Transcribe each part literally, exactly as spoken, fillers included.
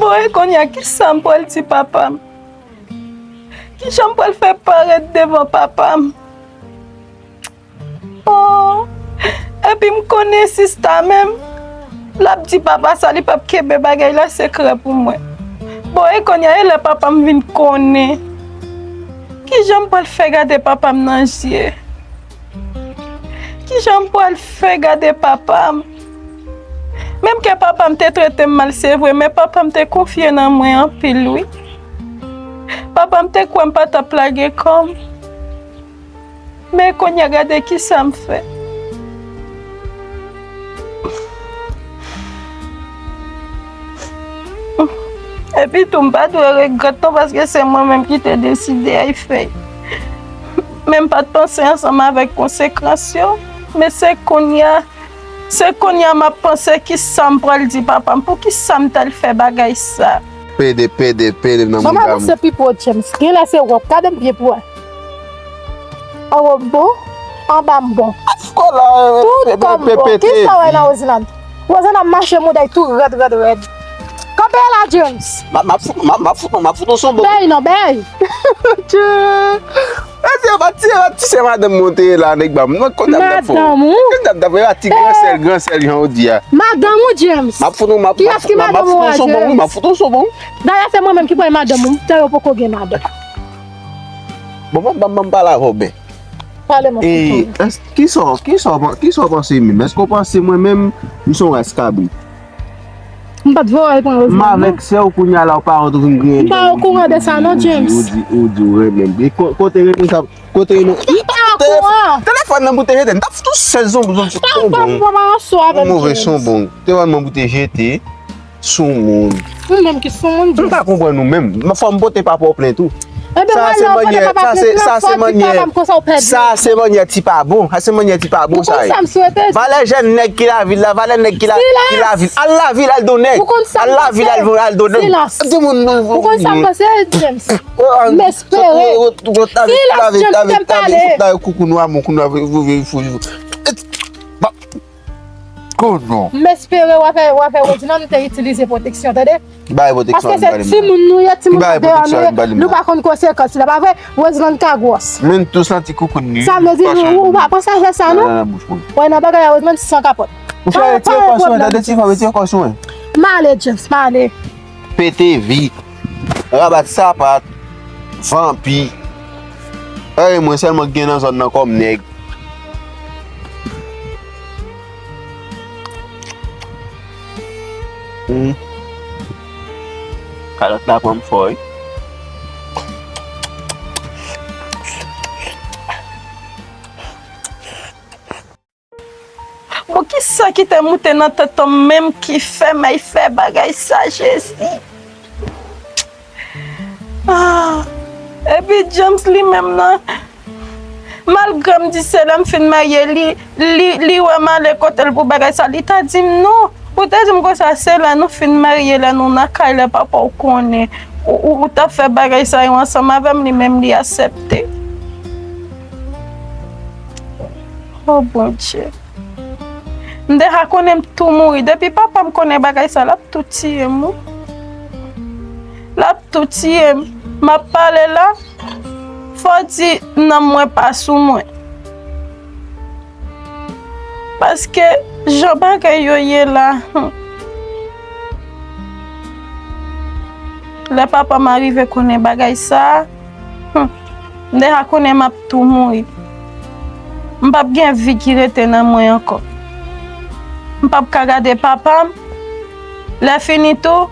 Bon, e kounye a, kisa m pral di papa m? Kijan m pral fè parèt devan papa m? Oh, epi m konnen sista menm, l ap di papa sa, li p ap kenbe bagay la sekrè pou mwen. Bon, e kounye a, e lè papa m vin konnen, kijan m pral fè gade papa m nan je? Kijan m pral fè gade papa m? Menm ke papa m te trete m mal, se vre, men papa m te konfye nan mwen anpil, wi. Papa m te kwè m pa t ap lage kò m. Men kounye a, gade kisa m fè. Epi tou, m pa dwe regrèt non, paske se mwen menm ki te deside ay fèy. Men m pa t panse ansanm avèk konsekans yo. Men se kounye a, se kounye a m ap panse kisa m pral di papa m. Poukisa m t al fè bagay sa? Pede, pede, pede nan mouda m. Manman, se pipo James. Genlè se wòb. Gade m byen pou wè. An wòb bon, anba m bon. Tout kò m bon. Kisa w wè nan Roseland? Roseland ap mache mouda l tou rèd, rèd, rèd. Kanpe la, James. M ap, m ap fout, m ap, m ap fout, m ap fout yon sonbong. Bèy non, bèy. Ti, ti, ti, ti se madanm mwen te ye la, nèg ba m. Mwen konn ap dap fò. Madanm ou? Konn ap dap fò, ti gran sèl, gran sèl, jan ou di a. Madanm ou, James? M ap fout, m ap, m ap, m ap fout yon sonbong, wi, m ap fout yon sonbong. Dayè, se mwen menm ki pral madanm ou, m te yo poko gen madanm. Bon, ban, ban, ban m pale avè w byen. Pale mwen. E, kisa, kisa, kisa w panse menm? Èske w panse mwen menm, m se yon ras kabrit? M pa t voye pran Roseland, non. M avèk sè w kounye a la, w pa antre vin griyen. M pa okouran de sa, non, James. Ou di, ou di, ou di, ou renmen m. E ko-, kote renmen sa, kote renmen. M pa okouran. Telefòn nan pou te jete, m t ap fout ou sèz zonbi, zonbi, sonbong. Yon move sonbong. Telefòn nan pou te jete. Soumoun. Ou menm ki soumoun, James. M pa konprann ou menm. Fò m pote papa w plent tou. Sa se mannyè, sa se, sa se mannyè, sa se mannyè ti pa bon. Sa se mannyè ti pa bon sa ye. Valè jèn nèg ki lavil la, valè nèg ki la, ki lavil. Al lavil, al do nèg. Al lavil, al, al do nèg. Silans. Di moun nou. Ou konn sa m panse, James? M espere. Silans, James, kite m pale. Koukou nou a moun, koukou nou a. Oh non. M espere w a fè, w a fè Roseland te itilize pwoteksyon, tande? Li pa gen pwoteksyon. Paske se timoun nou ye, timoun nan deyò nou ye, nou pa konn konsekans li, pa vre? Roseland ka gwòs. Men tou santi koukoun li. Sa vle di, ou, ou pa panse a sa, non? Wè, nan bagay a Roseland, san kapòt. Ou fè retire kò sou mwen, tande ti fò, retire kò sou mwen. M ale, James, m ale. Pete vit, rabat sapat, vanpi. Ey, mwen sèlman k gen nan zòn nan kòm nèg. Hmm. Kalòt la pran m fò, wi. Bon, kisa ki te moute nan tèt an menm ki fè m ay fè bagay sa, Jezi? Ah, epi James li menm nan, malgre m di se lè m fin marye, li, li, li wè m ale kote l pou bagay sa, li ta di m non. Ou te di m konsa, se lè nou fin marye, lè nou nan kay, lè papa w konnen. Ou, ou, ou t ap fè bagay sa yo ansanm avè m, li menm li aksepte. Oh, Bondye. M deja konnen m tou mouri. Depi papa m konnen bagay sa, l ap tou tiye m, wi. L ap tou tiye m. M ap pale la, fò w di nanm mwen pa sou mwen. Paske jan bagay yo ye la, hmm. Lè papa m arive konnen bagay sa, hmm. M deja konnen m ap tou mouri. M p ap gen vi ki rete nan mwen ankò. M p ap ka gade papa m. Lè fini tou,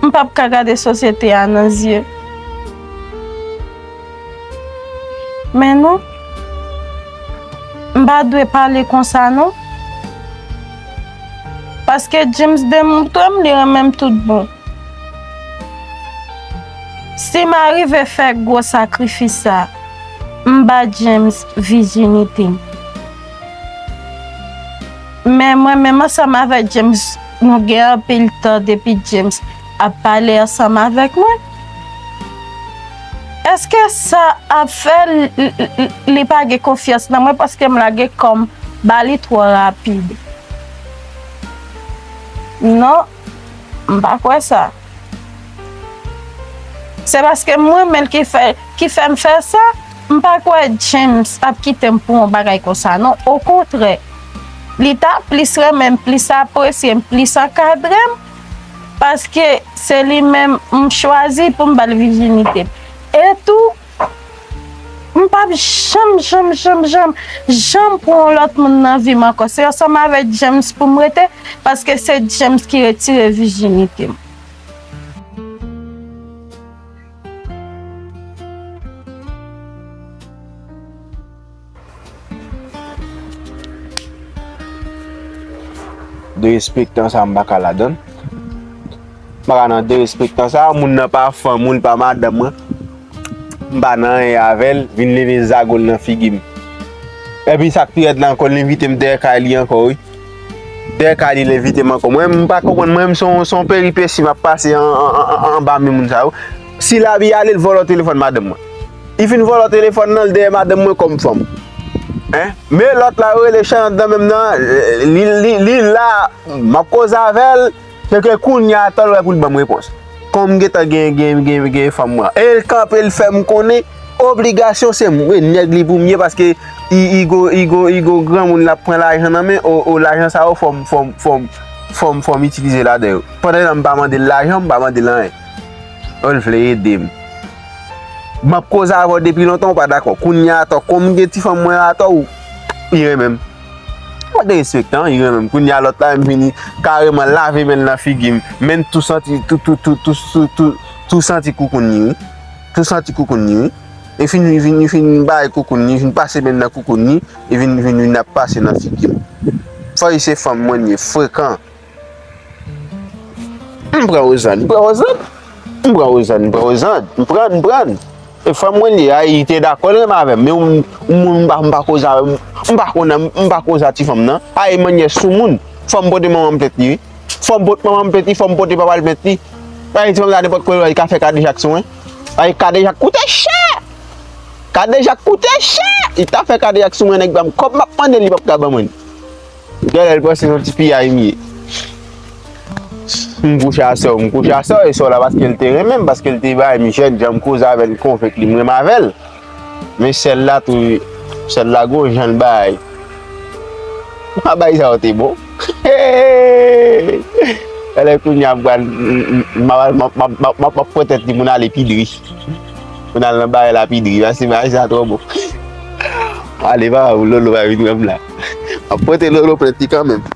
m p ap ka gade sosyete a nan zye. Men non, m pa dwe pale konsa non. Paske James demontre m li renmen m tout bon. Si m arive fè gwo sakrifis sa, m ba James vijinite m. Men mwen menm ansanm avèk James, nou gen anpil tan depi James ap pale ansanm avèk mwen. Èske sa ap fè l, l, l, li pa gen konfyans nan mwen paske m lage kò m ba li twò rapid? Non, m pa kwè sa. Se paske m renmen l ki fè, ki fè m fè sa. M pa kwè James ap kite m pou yon bagay konsa non. Okontrè, li ta plis renmen m, plis apresye m, plis ankadre m, paske se li menm m chwazi pou m ba l vijinite m. E tou, m p ap janm, janm, janm, janm, janm pran yon lòt moun nan vi m ankò. Se ansanm avèk James pou m rete, paske se James ki retire vijinite m. Derespektan sa, m pa ka ladan l. M pa ka nan derespektan sa, moun nan pa fanm ou, li pa madanm mwen. M pa nan anyen avè l, vin leve zago l nan figi m. Epi sa k pi rèd la ankò, l envite m dèyè kay li ankò, wi. Dèyè kay li, l envite m ankò. Mwen, m pa konprann, mwen, m se yon, se yon peripesi m ap pase an, an, an, an, anba men moun sa yo. Si l ap ale, l vòlò telefòn madanm mwen. Li fin vòlò telefòn nan, l dèyè madanm mwen kòm fanm. Hein? Men lòt la, yo rele Chanant nan menm nan, li, li, li la, m ap koze avè l, se ke kounye a atò l wè pou l ban m repons. Kòm m gentan gen, gen, gen, gen fanm mwen. E l kanpe, l fè m konnen, obligasyon se mwen nèg li pou m ye, paske i, i go, i go, i go granmoun l ap pran lajan nan men, o, o, lajan sa yo fò m, fò m, fò m, fò m, fò m itilize ladan yo. Pandan m pa mande l lajan, m pa mande l anyen. O, l vle ede m. M ap koze avè w depi lontan, ou pa dakò. Kounye a atò, kòm m gen ti fanm mwen atò, ou, li renmen m. Mwen derespektan, li renmen m. Kounye a lòt la, m vini kareman lave men l nan figi m. Men tou santi, tou, tou, tou, tou, tou, tou, tou santi koukoun li, wi. Tou santi koukoun li, wi. Li fin, li fin, li fin bay koukoun li, li fin pase men l nan koukoun li, li vin, vin, vin ap pase nan figi m. Fò se fanm mwen ye, frekan. M pran Wozàn, m pran Wozàn. M pran Wozàn, m pran Wozàn. M pran, m pran. E fanm mwen li ye, a, li te dakò l renmen avè m. Men yon, yon moun m pa, m pa koze avè m. M pa konn, m pa koze a ti fanm nan. A, e mannyè soumoun. Fò m pote manman m plent li, wi. Fò m pote manman m plent li, fò m pote papa l plent li. A, ti fanm sa nenpòt kote li ka fè kadejak sou mwen. A, kadejak koute chè! Kadejak koute chè! Li ta fè kadejak sou mwen, nèg ban m kòb m ap mande l, li p ap ka ban mwen. Genlè l panse se yon ti piyay m ye. M kouche a sè w, m kouche a sè w, e sè w la paske l te renmen m, paske l te bay m jèn jan m koze avè l, m konvenk li m renmen avè l. Men sè l la tou, sè l la gon jan l bay. A, bay sa yo te bon. Genlè kounye a m pral, m, m, m, m, m, m, m, m ap pran tèt li pou n ale Pidri. Pou n al nan bagay la Pidri, paske bagay sa twò bon. Ale, papa, pou Lolo pa vin wè m la. M ap pote Lolo plent li kanmenm.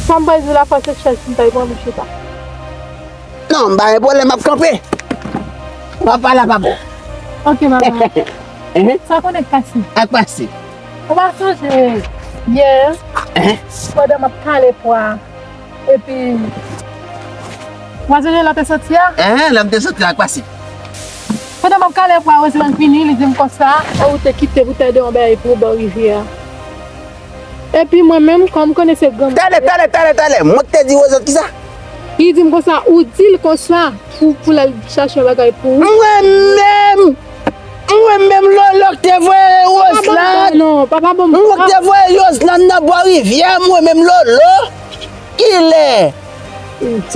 Sa m pral di la, fò se chèz m ta pran pou chita. Non, m pa gen pwoblèm, m ap kanpe. M ap pale a papa w. Ok, papa. Sa konnen k pase? Ak pase. Ou pa sonje yè, pandan m ap kale pwa, epi, ou pa sonje lè w te soti a? Enhen, lè m te soti a, ak pase. Pandan m ap kale pou Roseland vini, li di m konsa, ou te kite pou te de yon bagay pou bò rivyè a. Epi mwen menm, kòm m konnen se granmoun. Talè, talè, talè, talè. Mwen k te di Roseland kisa? Li di m konsa, ou di l konsa, pou, pou l al chache yon bagay pou ou. Mwen menm! Mwen menm Lolo k te voye Roseland. Non, papa ban m. Mwen k te voye Roseland nan bò rivyè, mwen menm Lolo. Kilè?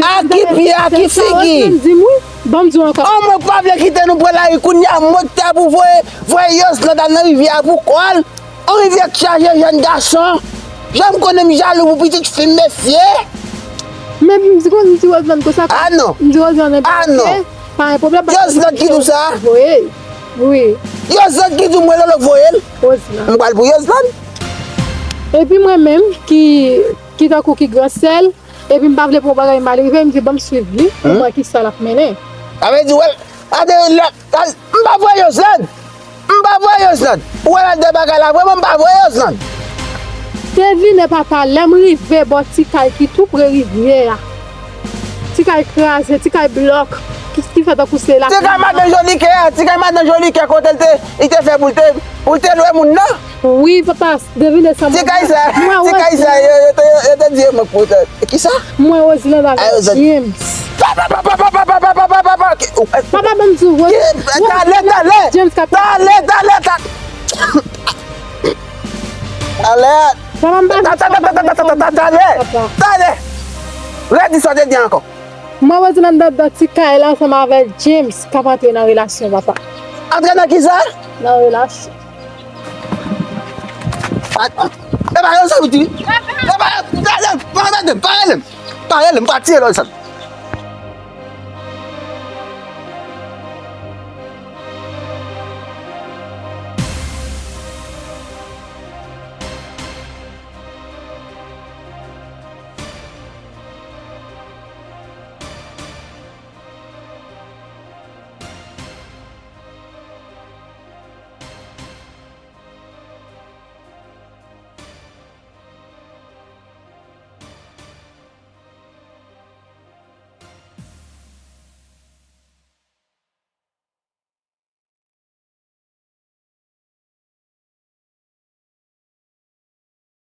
A ki pye, a ki figi? Ban m di w ankò. An mwen pa vle kite nou pran lari kounye a, mwen k te pou voye, voye Roseland al nan rivyè a pou kò l. Yon rivyè k chaje jèn gason. Jan m konnen m jalou pou pitit fi m, mesye. Men m di, m di Roseland konsa. Ah non. M di Roseland, ah non. Pa gen pwoblèm. Roseland ki di w sa? Voye. Wi. Roseland ki di w mwen Lolo voye l? Roseland. M pral pou Roseland. Epi mwen menm ki, ki tankou ki gran sè l, epi m pa vle pou yon bagay mal rive, m di ban m swiv li, pou m wè kisa l ap mennen. Sa vle di, wè l, ade, lè, al, m pa voye Roseland. M pa voye Roseland. Ou wè l al de bagay la, vrèman, m pa voye Roseland. Devine papa, lè m rive bò ti kay ki tou pre rivyè a. Ti kay kraze, ti kay blòk, ki, ki fè tankou se la. Ti kay madan Jolikè a, ti kay madan Jolikè kote l te, li te fè pou l te, pou l te lwe moun nan. Wi, papa, devine sa mwen. Ti kay sa, ti kay sa, yo, yo te, yo te di yo mank pou te. Kisa? Mwen, Roseland avèk James. Papa, papa, papa, papa, papa, papa, papa. Papa, ban m di w, Roseland. Talè, talè. James k ap. Talè, talè, talè. Talè. Papa, m pa vle. Talè. Talè. Redi sa w te di ankò. Mwen, Roseland anndan ti kay la ansanm avèk James k ap antre nan relasyon, papa. Antre nan kisa? Nan relasyon. E pa yo sa ou di? E pa yo, pa rele m, pa rele m, pa rele m, pa rele m, pa tire lòt sa.